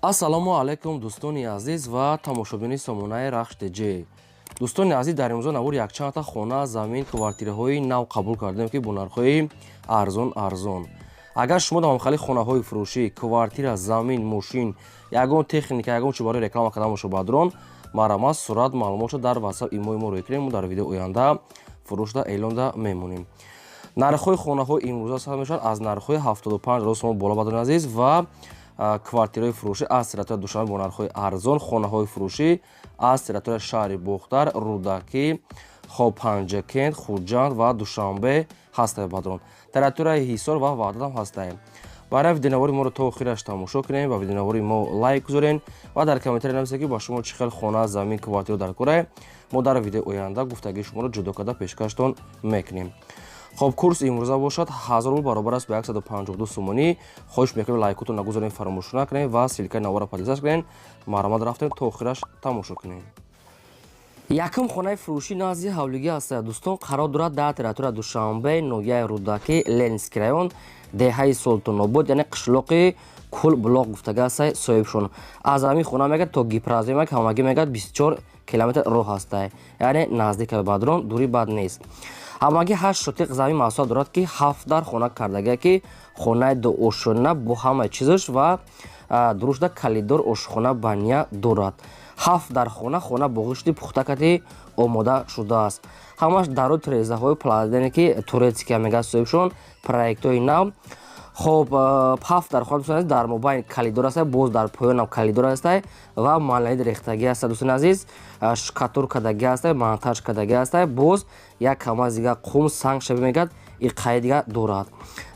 Ассалому алайкум, дӯстони азиз ва тамошобини сомонаи Рахш ТЖ. Дӯстони азиз, дар имрӯза навор якчандта хона, замин, квартираҳои нав қабул кардем, ки бо нархҳои арзон арзон. Агар шумо дар ҳамхели хонаҳои фурӯшӣ, квартира, замин, мошин, ягон техника, ягон чи барои реклама кардан бошад, бадрон, марҳамат, сурат, маълумотшо дар WhatsApp, имои мо рӯй кунем. Мо дар видеои оянда фурӯшда эълонда мемонем. Нархҳои хонаҳо имрӯза сар мешаванд аз нархҳои 75 ҳазор сомон боло, бадрони азиз, ва квартираҳои фурӯшӣ аз территорияи Душанбе бо нархҳои арзон, хонаҳои фурӯшӣ аз территорияи шаҳри Бохтар, Рӯдакӣ, хоб, Панҷакент, Хуҷанд ва Душанбе ҳастае, бадрон. Территорияи Ҳисор ва Ваҳдатам ҳастае. Барои видеонавори моро то охираш тамошо кунем ва видеонавори мо лайк гузорен ва дар комментария нависед, ки ба шумо чӣ хел хона, замин, квартира дар корае. Мо дар видеои оянда гуфтагии шуморо ҷудо карда пешкаштон мекунем. Хоб, курс имрӯза бошад 1000 рубл, баробар аст ба 152 сомонӣ. Хоҳиш мекунем, лайкотон нагузорем, фаромӯш накунем ва ссылкаи навора поделиться кунем. Марҳамат, рафтем, то охираш тамошо кунем. Якум хонаи фурӯшӣ назди ҳавлигӣ ҳаст, дӯстон. Қарор дорад дар территорияи Душанбе, ноҳияи Рӯдакӣ, Ленинский район, деҳаи Султонобод, яъне қишлоқи Кулблоқ гуфтага ҳастай соҳибшон. Аз ҳамин хона мегӯяд то Гипрозем ҳамагӣ мегӯяд 24 километр роҳ ҳастай, яъне наздика, бадрон, дури бад нест. Ҳамагӣ 8 сотиқ замин масоҳат дорад, ки ҳафт дар хона кардагия, ки хонаи дуошёна бо ҳамаи чизаш ва дурушда калидор, ошхона, баня дорад. Ҳафт дар хона, хона бо ғишти пухтакати омода шудааст. Ҳамаш дару тирезаҳои плазмене, ки турецкия мегӯяд соҳибшон, проектҳои нав. Хоб, ҳафт дар хона, дӯстони азиз, дар мобайн калидор аст, боз дар поёнам калидор аст ва монолит рехтагӣ аст, дӯстони азиз, штукатурка кардагӣ аст, монтаж кардагӣ аст. Боз як камаз дига қум, санг шаби мегӯяд, иққаи дига дорад.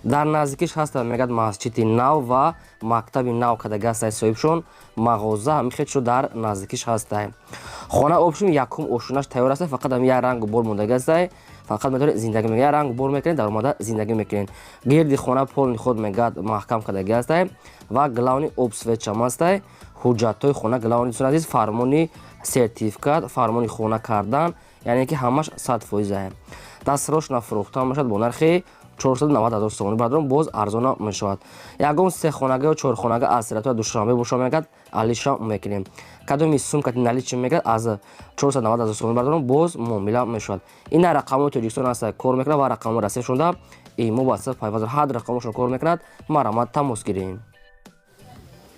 Дар наздикиш ҳаст, мегӯяд, масҷиди нав ва мактаби нав кардагӣ ҳастай соҳибшон, мағоза, ҳамин хел чизо дар наздикиш ҳастай. Хона общем якум ошёнаш тайёр аст, фақат ҳами як рангу бор мондагӣ ҳастай. Фақат метавонед зиндагӣ мекунед, як рангу бор мекунед, даромада зиндагӣ мекунед. Гирди хона полный худ мегӯяд маҳкам кардагӣ ҳастай ва главный об, свет чам ҳастай. Ҳуҷҷатҳои хона главный, дӯстони азиз, фармони сертификат, фармони хона кардан, яъне ки ҳамаш 100%-ае. Дастрош фурӯхта мешавад бо нархи 490 ҳазор сомонӣ, бардорон, боз арзона мешавад. Ягон сехонага ё чорхонага аз территория Душанбе боша, мегӯяд, алиша мекунем. Кадоми сумкати наличи, мегӯяд, аз 490 ҳазор сомонӣ, бардорон, боз муомила мешавад. Ин рақамҳои Тоҷикистон аст, кор мекунад ва рақамҳои Россия шуда имо ватсап пайваст, ҳар рақамошон кор мекунад. Марҳамат, тамос гирем.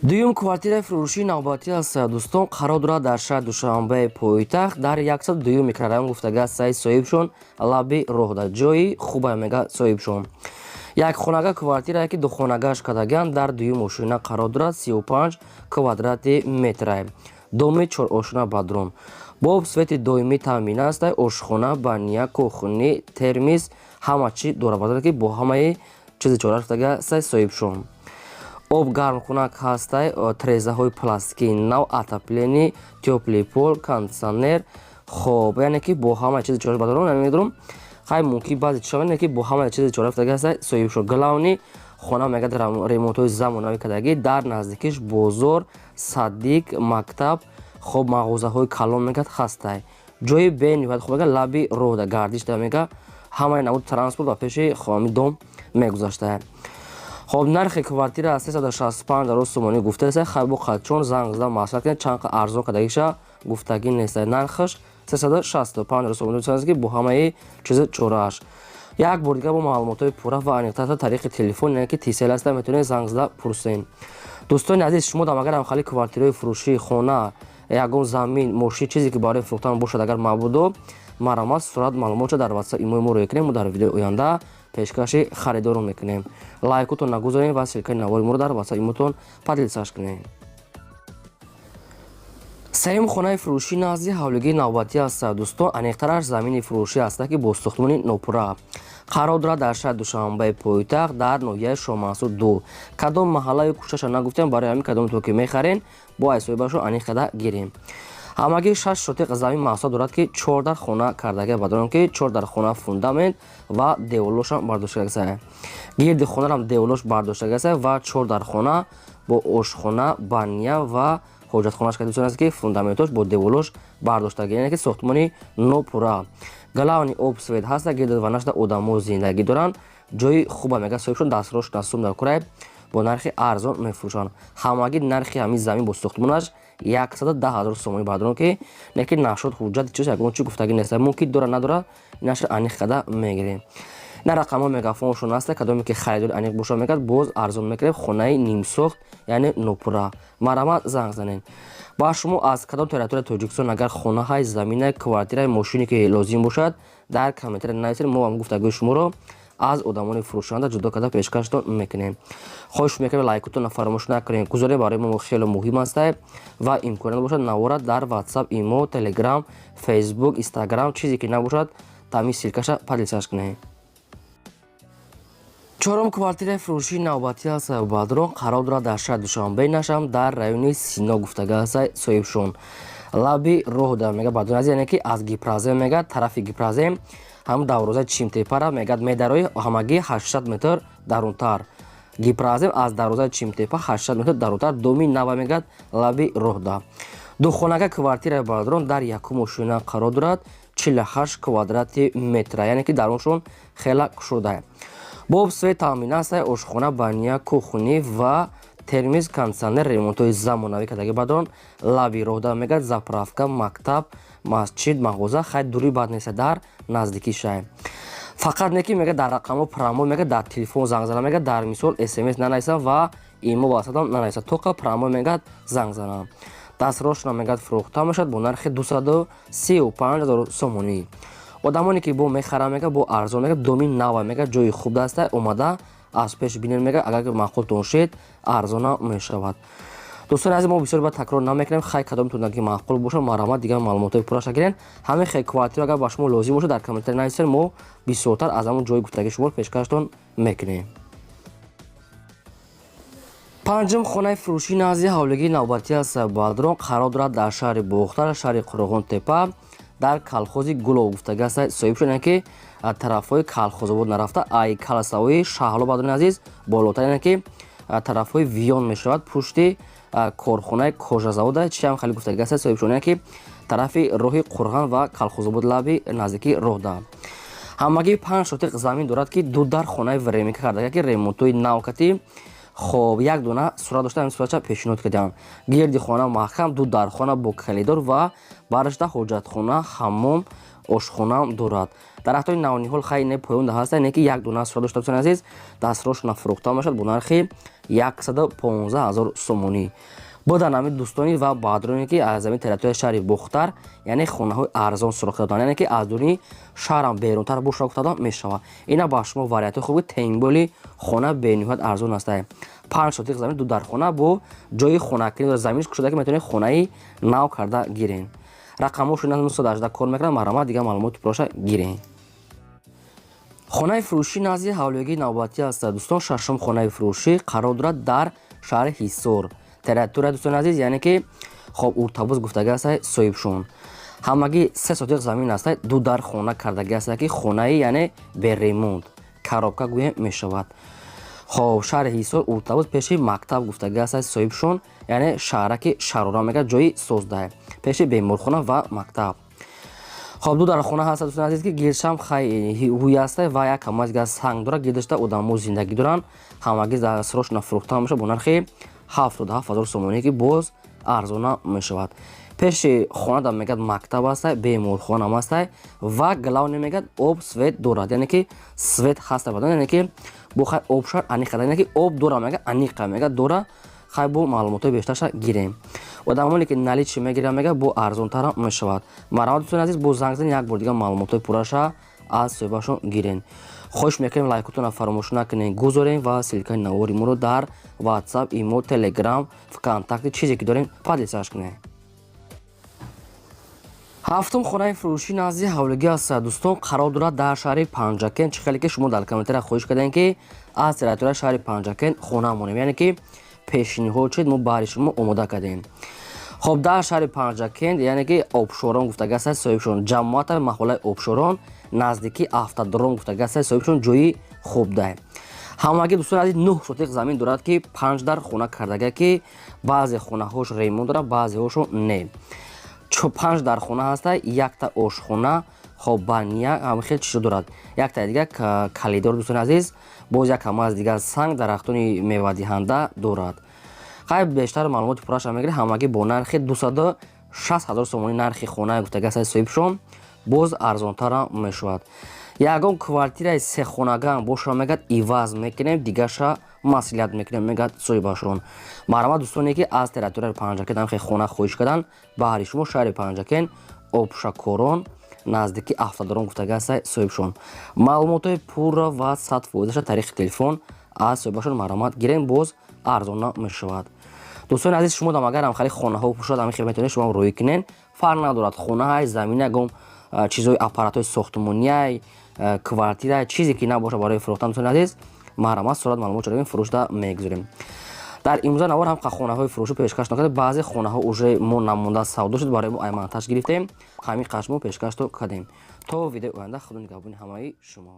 Дуюм квартираи фурӯшии навбатӣ аст, дӯстон. Қарор дорад дар шаҳри Душанбе, пойтахт, дар 102-юм микрорайон гуфтага ҳастаи соҳибшон, лаби роҳ, дар ҷои хубае, мега соҳибшон. Як хонага квартирае, ки духонагаш кардагианд, дар дуюм ошёна қарор дорад, 35 квадрати метрае. Доми чорошёна, бадрон, бо свети доимӣ таъмин аст. Ошхона, баня, кухни, термис, ҳама чӣ дорад, бадрон, ки бо ҳамаи чизи чора гуфтага ҳастаи соҳибшон. Об гармкунак ҳастай, тирезаҳои пластикии нав, отопление, тёплый пол, кондитсионер. Хоб, яъне ки бо ҳамаи чизи чора, бадрон, намедонам, хай, мумкин баъзе чизҳо, яъне ки бо ҳамаи чизи чора гуфтага ҳастай соҳибшон. Главный хона, мегӯяд, ремонтҳои замонавӣ кардагӣ. Дар наздикиш бозор, садик, мактаб, хоб, мағозаҳои калон, мегӯяд, ҳастай. Ҷои бениҳоят хуб, мегӯяд, лаби роҳда, гардиш да, мегӯяд, ҳамаи намуди транспорт ба пеши хоми дом мегузаштае. Хоб, нархи квартира 365 ҳазор сомонӣ гуфтааст. Хай, бо қадчон занг зада маслиҳат кунед, чанд арзон кардагиша гуфтагӣ нест. Нархаш 365 ҳазор сомонӣ аст, ки бо ҳамаи чизи чорааш. Як бор дигар бо маълумотҳои пурра ва аниқтар тариқи телефон, яъне ки Тисел аста, метавонед занг зада пурсен. Дӯстони азиз, шумо дам агар ҳамхали квартираҳои фурӯшии хона, ягон замин, мошин, чизе ки барои фурӯхтан бошад, агар мабудо, марҳамат, сурат, маълумотшо дар ватсап, имои мо рӯя кунем. Мо дар видеои оянда пешкаши харидорон мекунем. Лайкотон нагузорем ва ссылкаи навори моро дар ватсап, имотон поделиться кунем. Сеюм хонаи фурӯшӣ назди ҳавлигии навбатӣ аст, дӯстон. Аниқтараш замини фурӯшӣ аст, ки бо сохтмони нопурра қарор дорад дар шаҳри Душанбеи пойтахт, дар ноҳияи Шоҳмансур ду. Кадом маҳаллаю кӯчаша нагуфтем, барои ҳамин кадом то ки мехарен, бо ҳисобашо аниқ карда гирем. Ҳамагӣ 6 сотиқ замин масоҳат дорад, ки чор дар хона кардагия, бадрон, ки чор дар хона фундамент ва деволошам бардоштагаса, гирди хонарам деволош бардоштагаса ва чор дар хона бо ошхона, баня ва ҳоҷатхонаш кардааст, ки фундаментош бо деволош бардоштагӣ, яъне ки сохтмони нопурра. Главный об, свет ҳаста, гирди ванашда одамо зиндагӣ доранд. Ҷои хуба, мега соҳибшон, дастрош насум дар курай. Бо нархи арзон мефурӯшанд. Ҳамагӣ нархи ҳамин замин бо сохтмонаш 110 000 сомонӣ, баъдон ки неки нашуд, ҳуҷҷати чиз ягон чи гуфтагӣ нест, мумкин дора, надора, инашро аниқ када мегирем. На, рақамҳо мегафоншон аста. Кадоме ки харидори аниқ боша, мегӯяд, боз арзон мекунем. Хонаи нимсохт, яъне нопурра, марҳамат, занг занед. Ба шумо аз кадом территорияи Тоҷикистон агар хонаҳай, замина, квартираи, мошине ки лозим бошад, дар комментария нависед. Мо ҳам гуфтагӯи шуморо аз одамони фурӯшанда ҷудо карда пешкаштон мекунем. Хоҳиш мекунем, лайкотонро фаромӯш накунем, гузорем, барои мо хеле муҳим аст. Ва имконият бошад, навора дар Ватсап, Имо, Телеграм, Фейсбук, Инстаграм, чизе ки набошад, тами ссылка ша поделиться кунем. Чорум квартираи фурӯшии навбатӣ аст, бадрон, қарор дорад дар шаҳри Душанбе, нашам дар райони Сино гуфтага аст соҳибшон. Лаби роҳ да мега, бадрон, яъне ки аз Гипрозем, мега, тарафи Гипрозем, ҳам дарвозаи Чимтепара, мегӯяд, медарои, ҳамагӣ 800 метр дарунтар. Гипрозем, аз дарвозаи Чимтепа 800 метр дарунтар, доми нава, мегӯяд, лаби роҳда. Духонага квартираи, бародарон, дар якум ошёна қарор дорад, 48 квадрати метра, яъне ки даруншон хела кушода. Бо об, свет таъмин аст, ошхона, баня, кухня ва термиз, кондитсионер, ремонтҳои замонавӣ кардаги, бародарон. Лаби роҳда, мегӯяд, заправка, мактаб, масҷид, мағоза, хай дури бад нест, дар наздикии шаҳр. Фақат не ки, мега, дар рақамҳо прямой, мега, дар телефон занг занам, мега, дар мисол СМС нанависам ва Имо, Ватсапам нанависам, тоқа прямой, мегӯяд, занг занам. Дастрошона, мегӯяд, фурӯхта мешавад бо нархи 235 000 сомонӣ. Одамоне ки бо мехарам, мега, бо арзон, мега, доми нава, мега, ҷои хуб даста, омада аз пеш бинед, мега, агар маъқултон шед, арзона мешавад. Дӯстони азиз, мо бисёр ба такрор намекунем. Хай, кадомтон ки маъқул бошад, марҳамат, дигар маълумотҳои пурраша гирен. Ҳамин хел квартира агар ба шумо лозим бошад, дар комментарий нависед, мо бисёртар аз ҳамон ҷои гуфтагии шуморо пешкаштон мекунем. Панҷум хонаи фурӯшии назди ҳавлигии навбатӣ аст, бародарон, қарор дорад дар шаҳри Бохтар, шаҳри Қурғонтепа, дар калхози Гулов гуфтага аст соҳиб шуд, ки тарафҳои Калхозобод нарафта, ай калсавои Шаҳло, бародарони азиз, болотар, яъне ки тарафҳои Виён мешавад, пушти корхонаи кожазавода чиам хеле гуфтага аст соҳиб шуд, яъне ки тарафи роҳи Қурған ва Калхозобод, лаби наздики роҳда. Ҳамагӣ 5 сотиқ замин дорад, ки ду дар хонаи временка кардага, ки ремонтҳои навкати. Хоб, як дона сурат дошта, ҳамин суратча пешниҳод кардам. Гирди хона маҳкам, ду дархона бо калидор ва барашда ҳоҷатхона, ҳаммом, ошхонаам дорад. Дарахтои навниҳол хай не поёнда ҳаста, не ки як дона сурат дошта. Дӯстони азиз, дастрошона фурӯхта мешавад бо нархи 115 000 сомонӣ. Бодан ҳамин дӯстони ва баъдроне ки аз ҳамин территорияи шаҳри Бохтар, яъне хонаҳои арзон суроғ доданд, яъне ки аз дуни шаҳрам берунтар бошад, гуфтадам мешавад. Ина ба шумо вариантҳои хуби, тем более хона бениҳоят арзон аст: 5 сотиқ замин, ду дархона бо ҷои хонакунӣ, заминш кушода, ки метавонед хонаи нав карда гирен. Рақамҳошо 918 кор мекунад, марҳамат, дигар маълумоти пурраша гирен. Хонаи фурӯшӣ назди ҳавлигии навбатӣ аст, дӯстон. Шашум хонаи фурӯшӣ қарор дорад дар шаҳри Ҳисор, территория, дӯстони азиз, яъне ки хоб, Уртабуз гуфтага аст соҳибшон. Ҳамагӣ 3 сотиқ замин аст, ду дар хона кардаги аст, ки хонаи, яъне бе ремонт, коробка гӯем мешавад. Хоб, шаҳри Ҳисор, Уртабуз, пеши мактаб гуфтаги аст соҳибшон, яъне шаҳраки Шарора, мега, ҷои создаҳ, пеши беморхона ва мактаб. Хоб, ду дархона ҳаст, дӯстони азиз, ки гирдшам хай ҳуй аста ва як ҳамаз санг дорад, гирдашта одамо зиндагӣ доранд. Ҳамагӣ дастрошона фурӯхта мешавад бо нархи 77 000 сомонӣ, ки боз арзона мешавад. Пеши хонада, мегӯяд, мактаб аста, беморхонаам аста ва главное, мегӯяд, об, свет дорад, яъне ки свет ҳаста, яъне ки бо хай об шар аниқа, яъне ки об дора, мега, аниқа, мега, дора. Хай, бо маълумотҳои бештарша гирем. Одамоне ки наличный мегирам, мега, бо арзонтарам мешавад. Марҳамат, дӯстони азиз, бо занг зан, як бор дигар маълумотҳои пурраша аз соҳибашон гирен. Хоҳиш мекунем, лайкотонро фаромӯш накунед, гузорем ва ссылка и навори моро дар Ватсап, Имо, Телеграм, ВКонтакте, чизе ки дорем, поделиться кунед. Ҳафтум хонаи фурӯшӣ назди ҳавлигӣ аст, дӯстон, қарор дорад дар шаҳри Панҷакент. Чӣ хеле ки шумо дар комментария хоҳиш кардем, ки аз территорияи шаҳри Панҷакент хона монем, яъне ки пешниҳод шуд, мо баҳри шумо омода кардем. Хоб, дар шаҳри Панҷакент, яъне ки Обшорон гуфтага аст соҳибшон, ҷамоата маҳаллаи Обшорон, наздики автодром гуфтага аст соҳибшон, ҷои хубда. Ҳамагӣ, дӯстони азиз, 9 сотиқ замин дорад, ки панҷ дар хона кардага, ки баъзе хонаҳош ремонт дорад, баъзеҳошо не. Панҷ дар хона ҳаста, якта ошхона, Хоб, баня ҳам хел чизо дорад. Якта дига калидор, дӯстони азиз, боз як ҳама аз дигар санг, дарахтони мевадиҳанда дорад. Хай, бештар маълумоти пурраша мегиред. Ҳамагӣ бо нархи 260 000 сомонӣ нархи хонаи гуфтага аст соҳибшон, боз арзонтарам мешавад. Ягон квартираи сехонагаам боша, мегӯяд, иваз мекунем, дигарша маслиҳат мекунем, мегӯяд соҳибашон. Марҳамат, дӯстоне ки аз территорияи Панҷакент ҳам хона хоҳиш карданд, баҳри шумо шаҳри Панҷакент, Обшакорон, наздики Автодром гуфтага аст соҳибшон. Маълумотҳои пурра ва 100%-аша тариқи телефон аз соҳибашон марҳамат гирем, боз арзона мешавад. Дӯстони азиз, шумо дам агар ҳамхели хонаҳо пушад, ҳамин хел метавонед шумо рӯй кунед, фарқ надорад, хонаҳай, замина, ягон чизҳои аппаратҳои сохтмониай, квартира, чизе ки набошад барои фурӯхтан, дӯстони азиз, марҳамат, сурат маълумот чаровем, фурӯшда мегузорем. Дар имрӯза навор ҳам хонаҳои фурӯшӣ пешкаш накардем. Баъзе хонаҳо уже мо намонда савдо шуд, барои мо аймонтаж гирифтем, ҳамин қашмо пешкашто кардем. То видеои оянда, худо нигаҳбони ҳамаи шумо.